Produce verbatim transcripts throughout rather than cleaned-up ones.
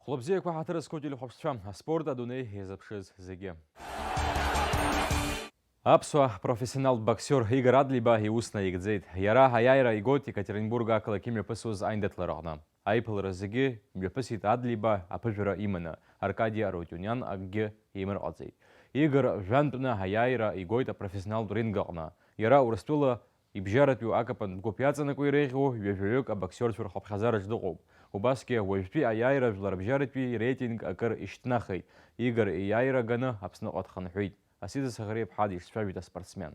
Хәлабзиақәа ҳаҭыр зқәу телехәаԥшцәа, аспорт адунеи иазыԥшыз зегьы. Аԥсуа профессионалтә боксиор Игор Адлеиба иус наигӡеит. Иара аиааира игоит Екатеринбург ақалақь имҩаԥысуаз аиндаҭлараҟны. Аиԥылара зегьы мҩаԥысит Адлеиба аԥыжәара иманы, Аркади Арутиуниан акгьы имырҟаҵеит. Игор жәантәны аиааира игоит апрофессионалтә ринг аҟны. Иара Урыстәыла ибжьаратәиу акапантә гәыԥ иаҵанакуа иреиӷьу ҩажәаҩык абоксиорцәа рхыԥхьаӡараҿ дыҟоуп. Убасгьы уажәтәи аиааира жәларбжьаратәи реитинг акыр ишьҭнахит. Игор ииааира ганы Аԥсныҟа дхынҳәит. Асида Саӷреиԥҳа дишцәажәеит аспортсмен.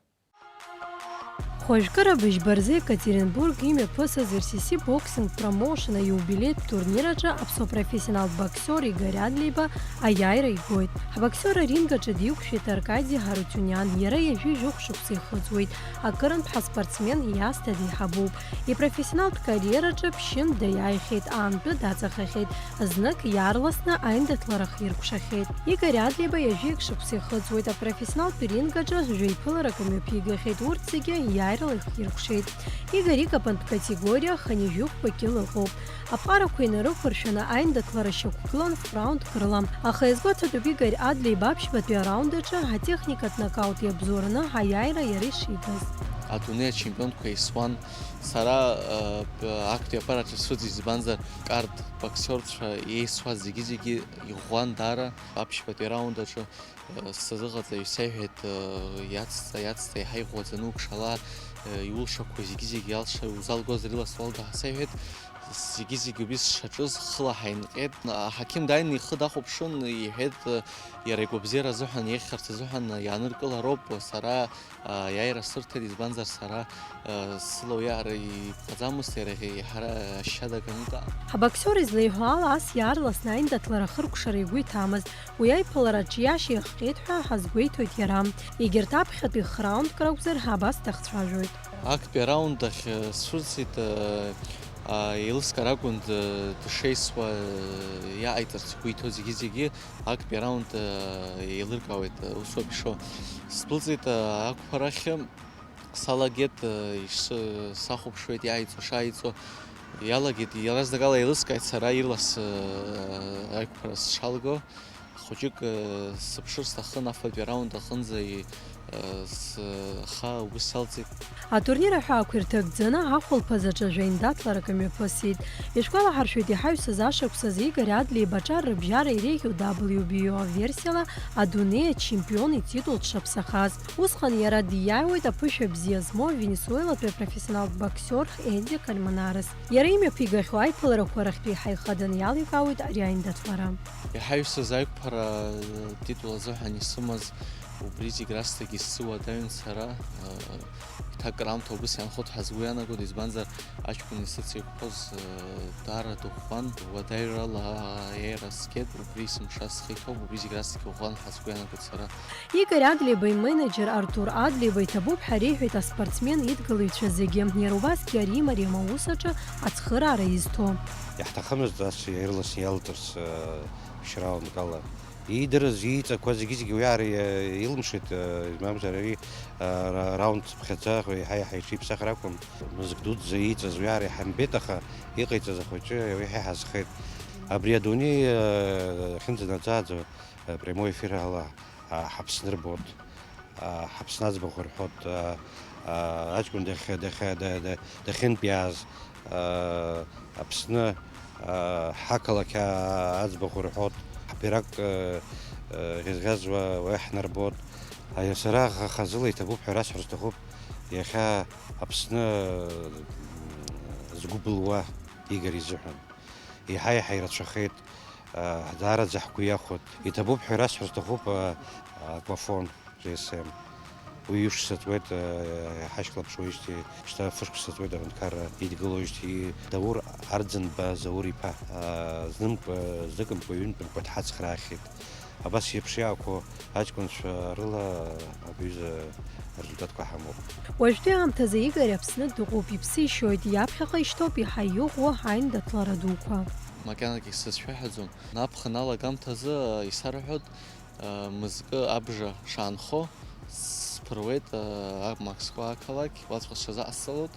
Хәажәкыра быжьба рзы Екатеринбург имҩаԥысыз Р С С боксинг промоушен аиубилеитә турнир аҿы аԥсуа профессионалтә боксиор Игор Адлеиба аиааира игоит. Ҳбоксиор аринг аҿы диқәшәеит Аркади Ҳарутиуниан, иара ҩажәи жәохә шықәса ихыҵуеит, акырынтә ҳаспортсмен иаасҭа деиҳабуп. Ипрофессионалтә кариераҿы ԥшьынтә даиааихьеит, аамтәы даҵахахьеит, знык иаарласны аиндаҭлара хиркәшахьеит. Игор Адлеиба ҩажәи акы шықәса ихыҵуеит, апрофессионалтә ринг аҿы жәаҩа ԥыларак мҩаԥигахьеит, урҭ зегьы иааирала ихиркәшеит. Игор икапантә категориа хынҩажәи жәохәқәа кьыла ыҟоуп. Аԥҟарақәа инарықәыршәаны аиндаҭлара шьақәгылан ф-раундк рыла. Аха иазгәаҭатәуп Игор Адлеиба аԥшьбатәи араунд аҿы атехникатә нокаут иабзоураны аиааира иара ишигаз. Адунеи ачемпионқәа еисуан. Сара, э, б-, актәи аԥараҿы сыӡ, избанзар, карт боксиорцәа еисуаз зегьы-зегьы иӷәӷәан даара. Аԥшьбатәи араунд аҿы, э, сазыҟаҵаҩ сеиҳәеит, э, иацҵа, иацҵа, еиҳа иӷәӷәаӡаны укшала, э, иулшақәа зегьы-зегьы алша, узалгозар иласуалга ҳәа сеиҳәеит. Зегьы-зегьы убри сшаҿыз хыла ҳаинҟьеит. Аҳақьым дааины ихы дахәаԥшын, иҳәеит, э, иара игәабзиара азыҳәан, иеиӷьхарц азыҳәан иааныркылароуп, сара аиааира сырҭеит, избанзар сара, э, сыла уи аара иԥхьаӡамызт, иара иаҳа ашьа даганы даа. Ҳабоксиор излеиҳәо ала, ас иаарласны аиндаҭлара ахыркәшара игәы иҭамызт. Уи аиԥылара аҿиашьа иахҟьеит ҳәа ҳазгәеиҭоит иара. Егьырҭ аԥхьатәи храундк ракәзар, абас дахцәажәоит. Актәи араунд ахь, э, сцәырҵит, э, а, еилыскаар акәын, д-, дшеисуа, э, иаҟаиҵарц игәы иҭоу зегьы-зегьы. Актәи араунд, э, еилыркаауеит, э, усоуп ишо. Сдәылҵит, э, ақәԥарахьы, салагеит, э, иш-, сахәаԥшуеит иааиҵо, шааиҵо. Иалагеит, иаразнакала еилыскааит сара ирлас, э, ақәԥара сшалго. Хәыҷык, э, сыԥшыр сҭахын афатәи араунд аҟынӡа, и-, Схы убыс салҵит. Атурнир аҳәаақәа ирҭагӡаны ахәылԥаз аҿы жәаиндаҭларак мҩаԥысит. Ишәгәалаҳаршәоит, иҳаҩсыз ашықәсазы Игор Адлеиба аҿар рыбжьара иреиӷьу дабл ю би о аверсиала адунеи ачемпион ититул дшаԥсахаз. Усҟан иара диааиуеит аԥышәа бзиа змоу Венесуелатәи апрофессионалтә боксиор Еди Кальманарес. Иара имҩаԥигахьоу аиԥыларақәа рахьтә еиҳа ихаданы иаликаауеит ари аиндаҭлара. Иҳаҩсыз аиқәԥара атитул азыҳәан исымаз убри зегь расҭагьы сзы уадаҩын сара. Еиҭа акыраамҭа убыс иаанхоит ҳәа сгәы иаанагоит, избанзар аҷкәын исыцеиқәԥоз даара дыӷәӷәан, уадаҩрала аиааира сгеит, убри есымша схы иҭоуп, убри зегь расҭагьы ӷәӷәан ҳәа сгәы иаанагоит сара. Игор Адлеиба именеџьер Артур Адлеиба иҭабуп ҳәа реиҳәеит аспортсмен идгылаҩцәа зегьы, иара убасгьы ари имариам аус аҿы ацхыраара изҭо. Иаҳҭахымызт ас иаарласны иалҵырц, э, ԥшьраункала. Иидырыз, ииҵақәаз зегьы-зегьы уи ара илымшеит, э, измамзар ари, э, ра-, раунд цыԥхьаӡа еиҳа-еиҳа иҽиԥсахыр акәын. Мызк дуӡӡа ииҵаз уи ара иҳамбеит, аха иҟаиҵаз ахәыҷы уи ҳа иҳазхеит. Абри адунеи, э, ахьынӡанаӡааӡо, э, прямой эфир ала, а, ҳаԥсны рбот, а, ҳаԥсны аӡбахә рҳәот, а, а, аҷкәын дахьа-, дахьа-, да-, да-, дахьынтәиааз, а, Аԥсны, а, ҳақалақь, а, аӡбахә рҳәот, ҳбирак, а, а, ӷьазӷьазуа уа иаҳнарбот. А, сара ха-, хазыла иҭабуп ҳәа расҳәар сҭахуп, иахьа Аԥсны, а, згәы былуа Игор изыҳәан. Еиҳа-еиҳа ирацәахеит. Даараӡа ҳгәы иахәоит. Иҭабуп ҳәа расҳәар сҭахуп, а, Аквафон, Џьи Эс Эм. Уи ҩышықәса ҵуеит, а, ҳашьклаԥшуеижьҭеи, шьҭа фышықәса ҵуеит аҳәынҭқарра идгылоижьҭеи. Даур Арӡынба Заур иԥа, а, знымкәа, зныкымкәа, ҩынтәымкәа дҳацхраахьеит. Абас еиԥш иаақәоу аҷкәынцәа рыла абҩыза арезультатқәа ҳамоуп. Уажәтәи аамҭазы Игор Аԥсны дыҟоуп, иԥсы ишьоит, иаԥхьаҟа ишьҭоуп иаҳа иӷәӷәоу аиндаҭлара дуқәа. Макьанагьы сзыцәшәаҳәаӡом. Аԥхын алагамҭазы, э, исарҳәоит, э, мызкы абжа шаанхо, Сԥыруеит, а, Москва ақалақь, уаҵәҟьа сҽазаҟасҵалоит.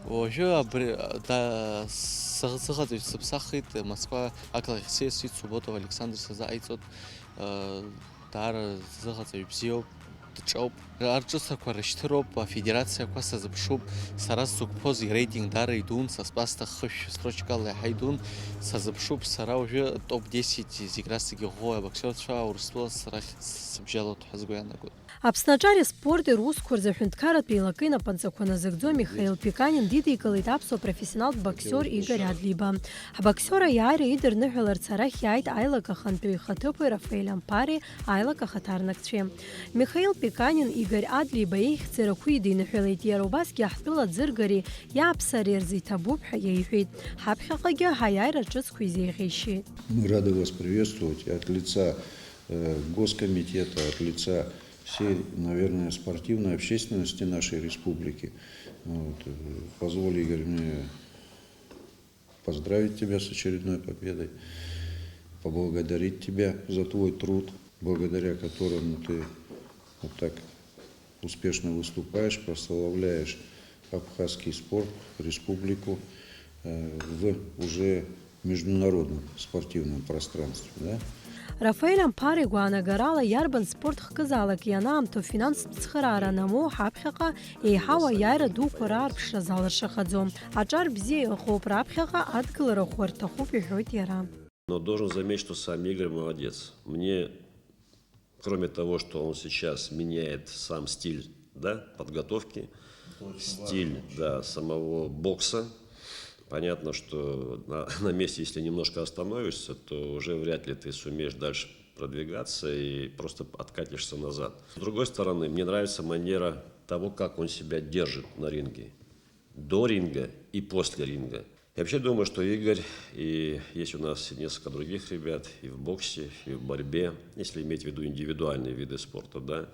Уажәы абри, да, сыӷ-, сыхаҵаҩ сыԥсахит Москва ақалақь сеисит, Субботов Александр сазаҟаиҵоит. А, даара зыхаҵаҩ бзиоуп, дҿоуп. Арҿыцақәа рышьҭыроуп, афедерациақәа сазыԥшуп. Сара сзықәԥоз ирейтинг даара идун, са спаста хышә строчкала иаҳа идун. Сазыԥшуп, сара уажәы топ десять зегь рас зегь ӷәӷәоу абоксиорцәа Урыстәыла срахь сыбжьалоит ҳәа сгәы иаанагоит. Аԥсны аҿари аспорти русқәа рзы аҳәынҭқарратә еилакы инапынҵақәа назыгӡо Михаил Пиканин дидикылеит аԥсуа профессионалтә боксиор Игорь Адлиба. Ҳбоксиор аиааира идырныҳәаларц арахь иааит аилак ахантәаҩы ихаҭыԥуаҩ Рафаель Амԥари аилак ахаҭарнакцәеи. Михаил Пиканин Игорь Адлиба ихьӡарақәа идиныҳәалеит, иара убасгьы ҳтәыла аӡыргареи иааԥсареи рзы иҭабуп ҳәа иеиҳәеит. Ҳаԥхьаҟагьы ҳаиааира ҿыцқәа изеиӷьеишьеит. Мы рады вас приветствовать от лица, э, Госкомитета, от лица всей, наверное, спортивной общественности нашей республики. Вот, э, позволь, Игорь, мне поздравить тебя с очередной победой, поблагодарить тебя за твой труд, благодаря которому ты вот так успешно выступаешь, прославляешь абхазский спорт, республику, э, в уже международном спортивном пространстве, да? Рафаель Амԥар игәаанагарала, иарбан спорт хкызаалак ианаамҭоу финанстә цхыраара анамоу, ҳаԥхьаҟа еиҳау аиааира дуқәа раарԥшра залыршахаӡом. Аҿар бзиа ыҟоуп, раԥхьаҟа адгылара ӷәӷәа рҭахуп, иҳәоит иара. Но должен заметить, что сам Игорь молодец. Мне, кроме того, что он сейчас меняет сам стиль, да, подготовки, стиль, да, самого бокса, понятно, что на, на месте, если немножко остановишься, то уже вряд ли ты сумеешь дальше продвигаться и просто откатишься назад. С другой стороны, мне нравится манера того, как он себя держит на ринге. До ринга и после ринга. Я вообще думаю, что Игорь, и есть у нас несколько других ребят и в боксе, и в борьбе, если иметь в виду индивидуальные виды спорта, да,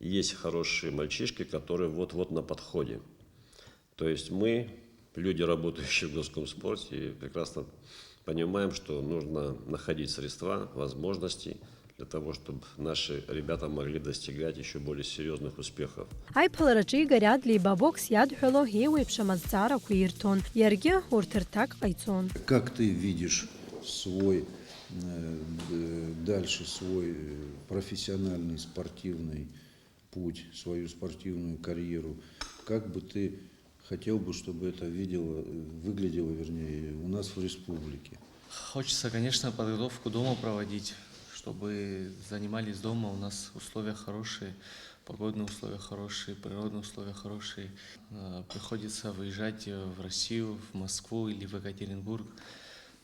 есть хорошие мальчишки, которые вот-вот на подходе. То есть мы, люди, работающие в Госкомспорте, прекрасно понимаем, что нужно находить средства, возможности для того, чтобы наши ребята могли достигать ещё более серьёзных успехов. Аиԥылараҿы Игорь Адлеиба абокс иадҳәало еиуеиԥшым азҵаарақәа ирҭон, иаргьы урҭ рҭак ҟаиҵон. Как ты видишь свой, э, д-, дальше свой, э, профессиональный спортивный путь, свою спортивную карьеру? Как бы ты хотел бы, чтобы это видело, э, выглядело, вернее, у нас в республике? Хочется, конечно, подготовку дома проводить, чтобы занимались дома. У нас условия хорошие, погодные условия хорошие, природные условия хорошие. Э, приходится выезжать, э, в Россию, в Москву или в Екатеринбург.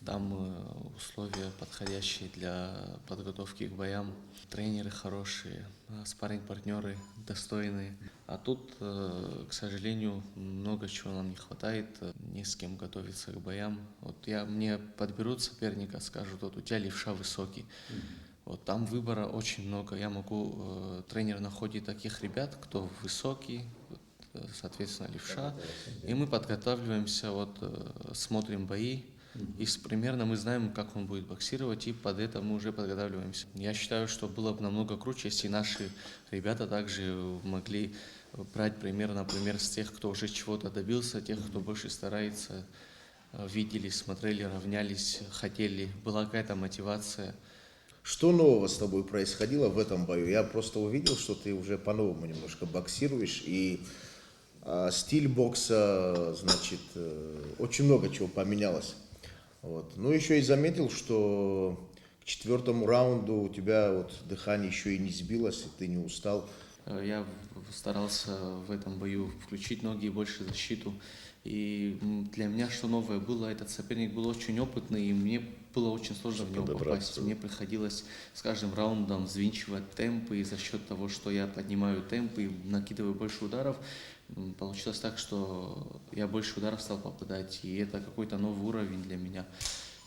Там, э, условия подходящие для подготовки к боям, тренеры хорошие, э, спарринг-партнёры достойные. А тут, э, к сожалению, много чего нам не хватает, э, не с кем готовиться к боям. Вот я, мне подберут соперника, скажут: «Вот у тебя левша высокий». Вот там выбора очень много. Я могу, э, тренер находит таких ребят, кто высокий, вот, э, соответственно, левша. И мы подготавливаемся, вот, э, смотрим бои. И с-, примерно мы знаем, как он будет боксировать, и под это мы уже подготавливаемся. Я считаю, что было бы намного круче, если наши ребята также могли брать пример, например, с тех, кто уже чего-то добился, тех, кто больше старается, э, видели, смотрели, равнялись, хотели, была какая-то мотивация. Что нового с тобой происходило в этом бою? Я просто увидел, что ты уже по-новому немножко боксируешь, и, а, стиль бокса, значит, э, очень много чего поменялось. Вот. Ну, ещё и заметил, что к четвёртому раунду у тебя вот дыхание ещё и не сбилось, и ты не устал. Э, я в-, старался в этом бою включить ноги и больше защиту. И, м, для меня что новое было, этот соперник был очень опытный, и мне было очень сложно в него попасть. Мне приходилось с каждым раундом взвинчивать темп, и за счёт того, что я поднимаю темп и накидываю больше ударов, м, получилось так, что я больше ударов стал попадать, и это какой-то новый уровень для меня.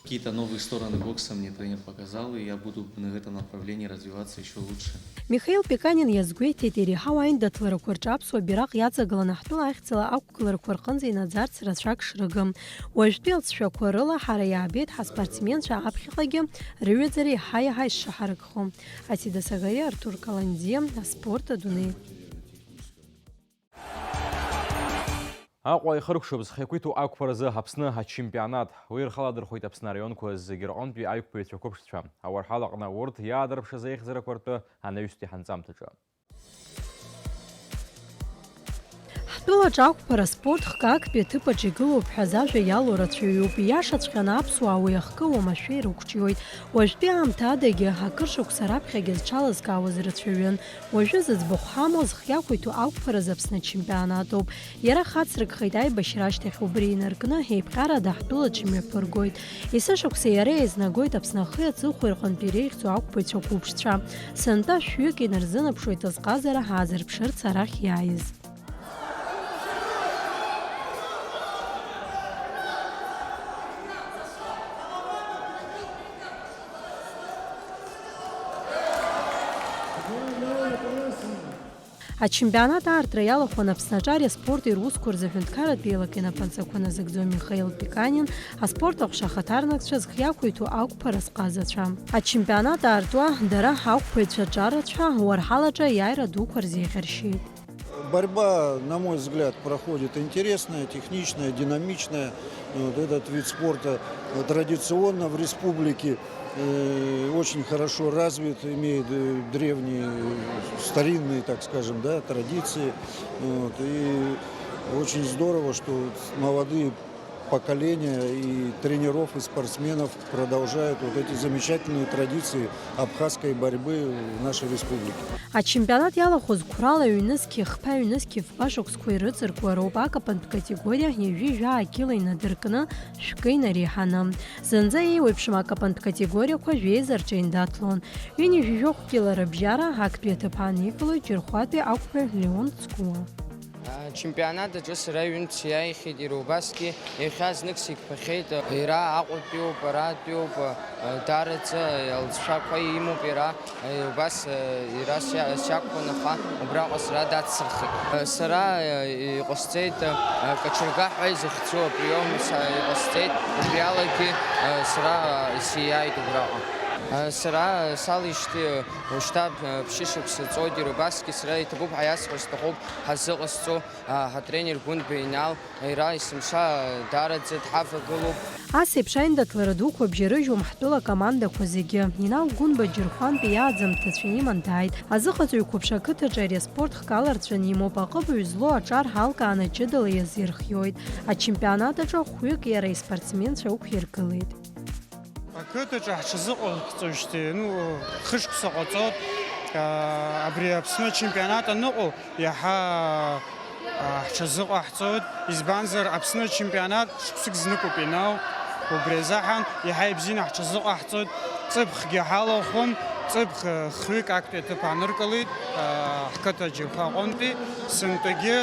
Какие-то новые стороны бокса мне тренер показал, и я буду на этом направлении развиваться ещё лучше. Михаил Пиканин иазгәеиҭеит, иреиҳау аиндаҭларақәа рҿы аԥсуа бираҟ иаҵагыланы ҳтәыла ахьӡала ақәгыларақәа рҟынӡа инаӡарц рацәак шрыгым. Уажәтәи алҵшәақәа рыла ҳара иаабеит ҳаспортсменцәа аԥхьаҟагьы рыҩаӡара еиҳа-еиҳа ишшаҳаракхо. Асида Сагариа, Артур Каланӡиа, аспорт адунеи. Аҟәа ихыркәшоуп зхы иақәиҭу ақәԥаразы Аԥсны ачемпионат. Уи ирхаладырхәеит Аԥсны араионқәа зегьы рҟынтәи аиқәԥаҩцәа қәыԥшцәа. Ауарҳал аҟны урҭ иаадырԥшыз аихьӡарақәа ртәы анаҩстәи ҳанҵамҭаҿы. Ҳтәылаҿы ақәԥара спорт хкы актәи аҭыԥаҿ игылоуп ҳәа зажәа иалоу рацәаҩуп. Ииашаҵәҟьаны аԥсуаа уи ахкы уамашәа ирықәҿиоит. Уажәтәи аамҭа адагьы, акыр шықәса раԥхьагьы зҽалазкаауаз рацәаҩын. Уажәы зыӡбахә ҳамоу зхы иақәиҭу ақәԥараз Аԥсны ачемпионат ауп. Иара хацрыгхеит аибашьра ашьҭахь, убри инаркны еиԥҟьарада ҳтәылаҿы имҩаԥыргоит. Есышықәса иара еизнагоит Аԥсны ахи аҵыхәеи рҟынтә иреиӷьӡоу ақәԥаҩцәа қәыԥшцәа. Сынтәа шәҩык инарзынаԥшуеит азҟазара ҳаазырԥшырц арахь иааиз. Ачемпионат аартра иалахәын Аԥсны аҿари аспорти русқәа рзы аҳәынҭқарратә еилак инапынҵақәа назыгӡо Михаил Пиканин, аспорт аҟәша ахаҭарнакцәа зхы иақәиҭу ақәԥара зҟазацәа. Ачемпионат аартуа дара ақәԥаҩцәа ҿарацәа уарҳалаҿы аиааира дуқәа рзеиӷьаршьеит. Борьба, на мой взгляд, проходит интересная, техничная, динамичная. Вот этот вид спорта, э, традиционно в республике, э, очень хорошо развит, имеет, э, древние, э, старинные, так скажем, да, традиции. Вот. И очень здорово, что вот молодые поколения и тренеров, и спортсменов продолжают вот эти замечательные традиции абхазской борьбы в нашей республике. Ачемпионат иалахәыз қәрала ҩнызқьи хԥа ҩнызқьи фба шықәсқәа ирыҵаркуа роуп акапантә категориа ҩажәи жәаа кьыла инадыркны шәкы инареиҳаны. Зынӡа еиуеиԥшым акапантә категориақәа жәеиза рҿы индаҭлон. Ҩынҩажәи жәохә кьыла рыбжьара актәи аҭыԥ аан иҟалоит Џьырхәатәи ақәԥаҩ Леон Цкуа. Ачемпионат аҿы сара ҩынтә сиааихьеит, иара убасгьы иахьа знык сигәаԥхеит. Иара Аҟәатәиуп, аратәиуп, даараӡа алҵшәақәа имоуп иара. Убас иара сиа-, сиақәԥон, аха убраҟа сара дацсырхеит. Сара иҟасҵеит, кочерга ҳәа изыхьӡу априом са-, иҟасҵеит, убри алагьы сара сиааит убраҟа. Сара салижьҭеи Ушьҭа, э, ԥшьышықәса ҵуеит, иара убасгьы сара иҭабуп ҳәа иасҳәо сҭахуп ҳазыҟасҵо, а, ҳатренер Гәындба Инал, иара есымша, э, даараӡа дҳавагылоуп. Ас еиԥш аиндаҭлара дуқәа бжьарыжьуам ҳтәыла акомандақәа зегьы. Инал Гәынба Џьырхәантәи иааӡамҭацәа иман дааит. Азыҟаҵаҩ қәыԥш ақыҭаҿы ари аспорт хкаларцәаны имоуп, аҟыбаҩ злоу аҿар ҳалкааны ҷыдала иазирхиоит. Ачемпионат аҿы хәҩык иара испортсменцәа ықәиргылеит. Ақыҭаҿы ҳҽазыҟаҳҵоижьҭеи, ну, хышықәса ҟаҵоит, аа, абри Аԥсны ачемпионат аныҟоу, иаҳа, аа, ҳҽазыҟаҳҵоит, избанзар, Аԥсны ачемпионат шықәсык зныкоуп иану, убри азыҳәан иаҳа ибзианы ҳҽазыҟаҳҵоит, ҵыԥхгьы ҳалахәын, ҵыԥх, хҩык актәи аҭыԥ ааныркылеит, аа, ҳқыҭа Џьырхәа аҟынтәи, сынтәагьы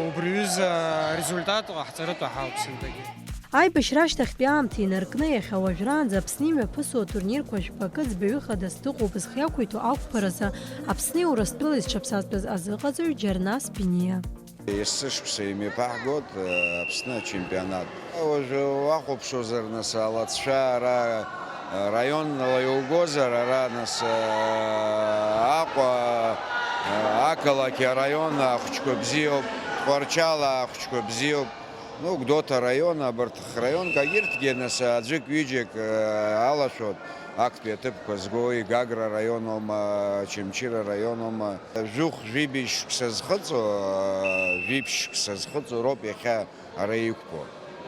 убри аҩыза результат ҟаҳҵаратәы ҳауп сынтәагьы. Аибашьра ашьҭахьтәи аамҭа инаркны иахьа уажәраанӡа Аԥсны имҩаԥысуа атурнирқәа жәпакы ӡбаҩы хадас дыҟоуп зхы иақәиҭу ақәԥаразы Аԥсни Урыстәылеи зҽаԥсазтәыз азыҟаҵаҩ Џьарнас Биниа. Есышықәса имҩаԥаҳгоит, э, Аԥсны ачемпионат. Уажәы уахәаԥшуазар, нас, алацәа ара, э, раионала иугозар, ара, нас, э, Аҟәа, э, ақалақь араион ахәыҷқәа бзиоуп, Тҟәарчал ахәыҷқәа бзиоуп. Ну, Гәдоуҭа араион, абарҭ храионк, егьырҭгьы, нас, аӡәык-ҩыџьак, э, алашәоит, актәи аҭыԥқәа згои, Гагра араион аума, Очамчыра араион аума. Жәохә-жәибжь шықәса зхыҵуа, жәиԥшь шықәса зхыҵуа роуп иахьа ара иқәԥо.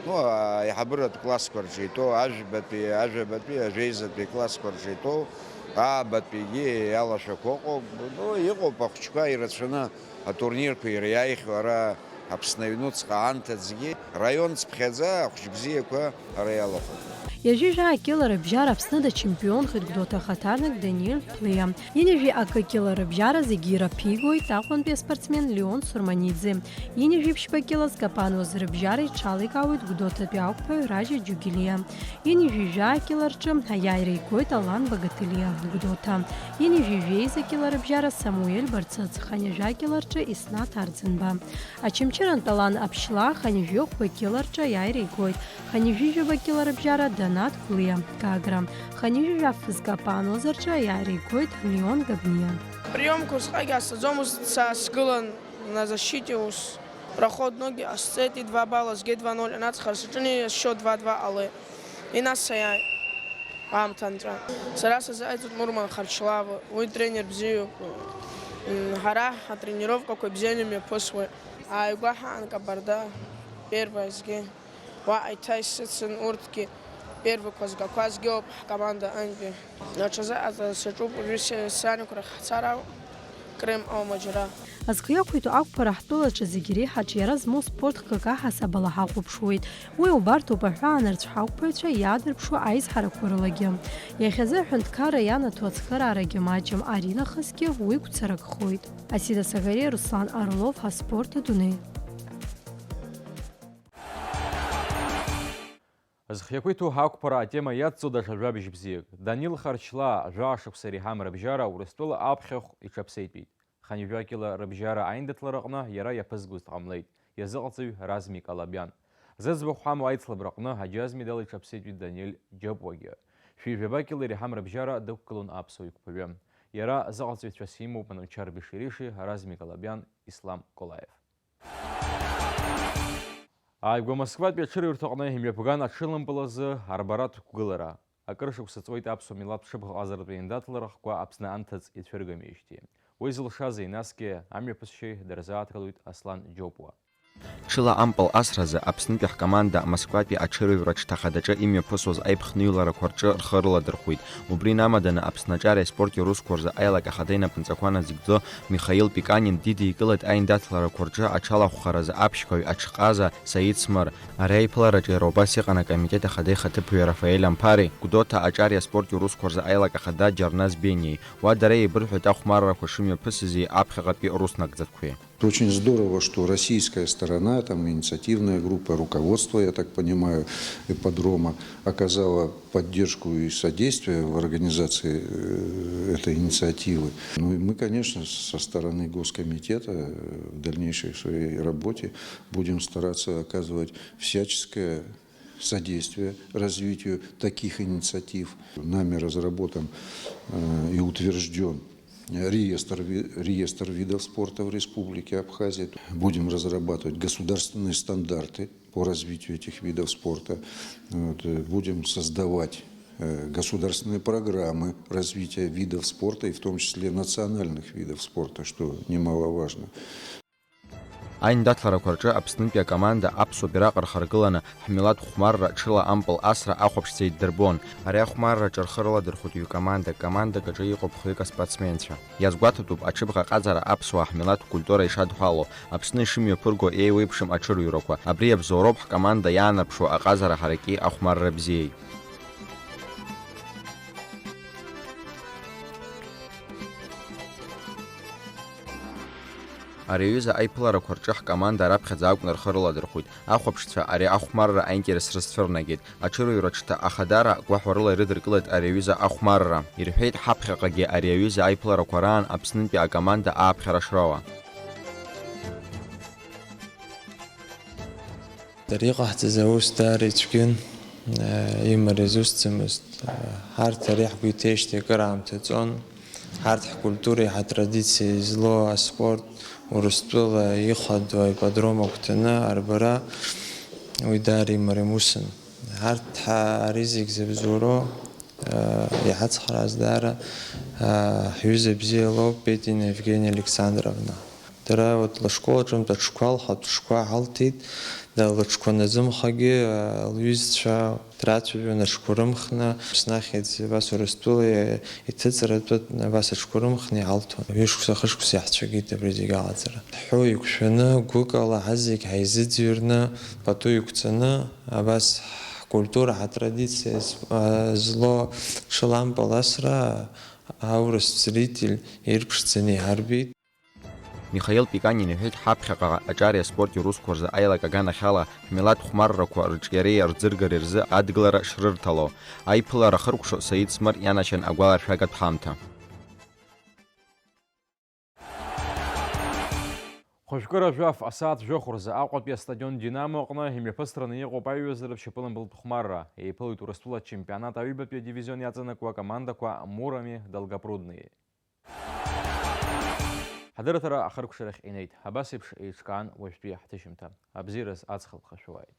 Ну, аиҳабыратә классқәа рҿы итәоу, ажәбатәи, ажәабатәи, ажәеизатәи классқәа рҿы итәоу, аабатәигьы иалашәақәа ыҟоуп. Ну, иҟоуп ахәыҷқәа ирацәаны атурнирқәа ириааихьоу ара Аԥсны аҩнуҵҟа анҭыҵгьы, раион цыԥхьаӡа ахәыҷ бзиақәа ара иалахәуп. Ҩажәи жәаа кьыла рыбжьара Аԥсны дачемпионхеит Гәдоуҭа ахаҭарнак Даниел Ԥлиа. Ҩынҩажәи акы кьыла рыбжьара зегьы ираԥигоит Аҟәантәи аспортсмен Леон Сурманиӡе. Ҩынҩажәи ԥшьба кьыла зкапануаз рыбжьара иҽаликаауеит Гәдоуҭатәи ақәԥаҩ Ражьа Џьугилиа. Ҩынҩажәи жәаа кьыла рҿы аиааира игоит Алан Багаҭелиа, Гәдоуҭа. Ҩынҩажәи жәеиза кьыла рыбжьара Самуел Барцыц, хынҩажәа кьыла рҿы Иснаҭ Арӡынба. Очамчырантә Алан Аԥшьлаа хынҩажәи хәба кьыла рҿы аиааира игоит, хынҩажәи жәаба кьыла рыбжьара Данаҭ Гәлиа, Гагра, хынҩажәи жәаф зкапануаз рҿы аиааира игоит Леон Габниа. Приёмқәа усҟак иаасҭаӡомызт, са сгылан на защите ус. Проходноги ҟасҵеит, два балла згеит, два ноль анаҵхара саҿын, иашьо два два ҟалеит. Инасаиааит аамҭа анҵәа. Сара сазыҟаиҵоит Мурман Харчлава, уи тренер бзиоуп. М, ҳара ҳатренировкақәа ибзианы имҩаԥысуеит. Ааигәа ҳаан Кабарда, первая згеит. Уаҟа еиҭа исыцын урҭгьы, первақәа згақәазгьы ауп ҳкоманда аҟынтәи. Аҽазыҟаҵара саҿуп, уажәы се-, саанықәра ҳцар ауп, Крым аума џьара. Азхы иақәиҭу ақәԥара ҳтәылаҿы зегь реиҳа аҿиара змоу спорт хкык аҳасабала ҳахәаԥшуеит. Уи убарҭоуп аҳәаанырцә ҳақәԥаҩцәа иаадырԥшуа аизҳарақәа рылагьы. Иахьазы аҳәынҭқарра ианаҭо ацхыраарагьы маҷым, аринахысгьы уи гәцаракхоит. Асида Сагариа, Руслан Орлов, аспорт адунеи. Зхы иақәиҭу ҳақәԥара атема иацҵо даҽа жәабжь бзиак. Данил Харчлаа, жәаа шықәса иреиҳам рыбжьара Урыстәыла аԥхьахә иҽаԥсеитәит. Хынҩажәа кьыла рыбжьара аиндаҭлараҟны иара иаԥызгоз дҟамлеит, иазыҟаҵаҩ Размик Алабиан. Зыӡбахә ҳамоу аицлабраҟны аџьаз медал иҽаԥсеитәит Данил Џьопуагьы. Шәи жәаба кьыла иреиҳам рыбжьара дықәгылон аԥсуа иқәԥаҩы. Иара азыҟаҵаҩцәас имоуп Анучар Бешириши, Размик Алабиан, Ислам Колаев. Ааигәа Москватәи аҽырҩрҭаҟны имҩаԥган аҽылампыл азы арбаратә қәгылара. Акыр шықәса ҵуеит аԥсуа милаҭ ҽыбӷаҟазаратә еиндаҭларахқәа Аԥсны анҭыҵ ицәыргамижьҭеи. Уи зылшазеи, насгьы амҩаԥысшьеи дырзааҭгылоит Аслан Џьопуа. Ҽыла ампыл асразы Аԥснытәи ҳкоманда Москватәи аҽырҩра ҽҭахадаҿы имҩаԥысуаз аиԥхныҩларақәа рҿы рхы рыладырхәит. Убри инамаданы Аԥсны аҿареи аспорти русқәа рзы аилак ахада инапынҵақәа назыгӡо Михаил Пиканин дидикылеит аиндаҭларақәа рҿы аҽалахәхаразы аԥшьгаҩ аҽҟаза Саид Смыр. Ари аиԥылараҿы иара убас иҟан акомитет ахада ихаҭыԥуаҩ Рафаель Амԥари, Гәдоуҭа аҿари аспорти русқәа рзы аилак ахада Џьарназ Бениеи. Уа дара еибырҳәеит ахәмаррақәа шымҩаԥысызи аԥхьаҟатәи рус нагӡатәқәеи. Очень здорово, что российская сторона, там инициативная группа, руководство, я так понимаю, ипподрома оказала поддержку и содействие в организации, э, этой инициативы. Ну и мы, конечно, со стороны Госкомитета, э, в дальнейшей своей работе будем стараться оказывать всяческое содействие развитию таких инициатив. Нами разработан, э, и утвержден реестр ви-, реестр видов спорта в Республике Абхазия. Будем разрабатывать государственные стандарты по развитию этих видов спорта. Вот, э, будем создавать, э, государственные программы развития видов спорта, и в том числе национальных видов спорта, что немаловажно. Аиндаҭларақәа рҿы Аԥснытәи акоманда аԥсуа бираҟ рхаргыланы, ҳмилаҭ хәмарра ҽыла ампыл асра ахәаԥшӡа иддырбон. Ари ахәмарраҿы рхы рыладырхәит ҩ-командак, командак аҿы иҟоуп хҩык аспортсменцәа. Иазгәаҭатәуп аҽыбӷа аҟазара аԥсуаа ҳмилаҭ культура ишадҳәало, Аԥсны ишымҩаԥырго еиуеиԥшым аҽырҩрақәа. Абри иабзоуроуп ҳкоманда иаанарԥшуа аҟазара ҳараки ахәмарра бзиеи. Ари аҩыза аиԥыларақәа рҿы ҳкоманда раԥхьаӡа акәны рхы рыладырхәит. Ахәаԥшцәа ари ахәмарра аинтерес рызцәырнагеит. Аҽырҩра ҽҭа ахадара гәаҳәарыла ирыдыркылеит ари аҩыза ахәмарра. Ирҳәеит ҳаԥхьаҟагьы ари аҩыза аиԥыларақәа раан Аԥснытәи акоманда ааԥхьара шроуа. Дара иҟаҳҵаз аус даара ицәгьан, имариаз усӡамызт. Ҳарҭ ари ҳгәы иҭеижьҭеи акыр аамҭа ҵуан. Ҳарҭ ҳкультуреи ҳатрадициеи злоу аспорт Урыстәыла ихадоу аипподром агәҭаны арбара уи даара имариам усын. Ҳарҭ ҳа-, ари зегь зыбзоуроу, иҳацхрааз даара ҳҩыза бзиа лоуп, Петина Евгения Александровна. Дара вот лышкол аҿынтә аҽқәа, лхатә ҽқәа ҳалҭеит, да-, лыҽқәа назымхагьы, а, лҩызцәа драцәажәон аҽқәа рымхны, Аԥсны ахьӡ абас Урыстәыла иҭыҵратәы абас аҽқәа рымхны иҳалҭон. Ҩышықәса, хышықәса иаҳцәагеит абри зегь алаҵара. Ҳҳәо еиқәшәаны, гәыкала ҳазегь ҳаизыӡырҩрны, пату иқәҵаны, абас ҳкультура, ҳатрадициа з-, а, злоу ҽылампыл асра аурыс зритель ирԥшӡаны иҳарбеит. Михаил Пиканин иҳәеит, ҳаԥхьаҟа аҿари аспорти русқәа рзы аилак аганахьала ҳмилаҭ хәмаррақәа рҿиареи рӡыргареи рзы адгылара шрырҭало. Аиԥылара ахыркәшо Саид Смыр ианашьан агәаларшәагатә ҳамҭа. Хәажәкыра жәаф асааҭ жәохә рзы Аҟәатәи астадион Динамо аҟны имҩаԥысраны иҟоуп аиҩызаратә шьапылампылтә хәмарра. Еиԥылоит Урыстәыла ачемпионат аҩбатәи адивизион иаҵанакуа акомандақәа Мурами Долгопрудные. Ҳадырраҭара ахыркәшарахь инеит. Абас еиԥш еиҿкаан уажәтәи ҳҭышьымҭа. Абзиараз аҵх алԥха шәуааит.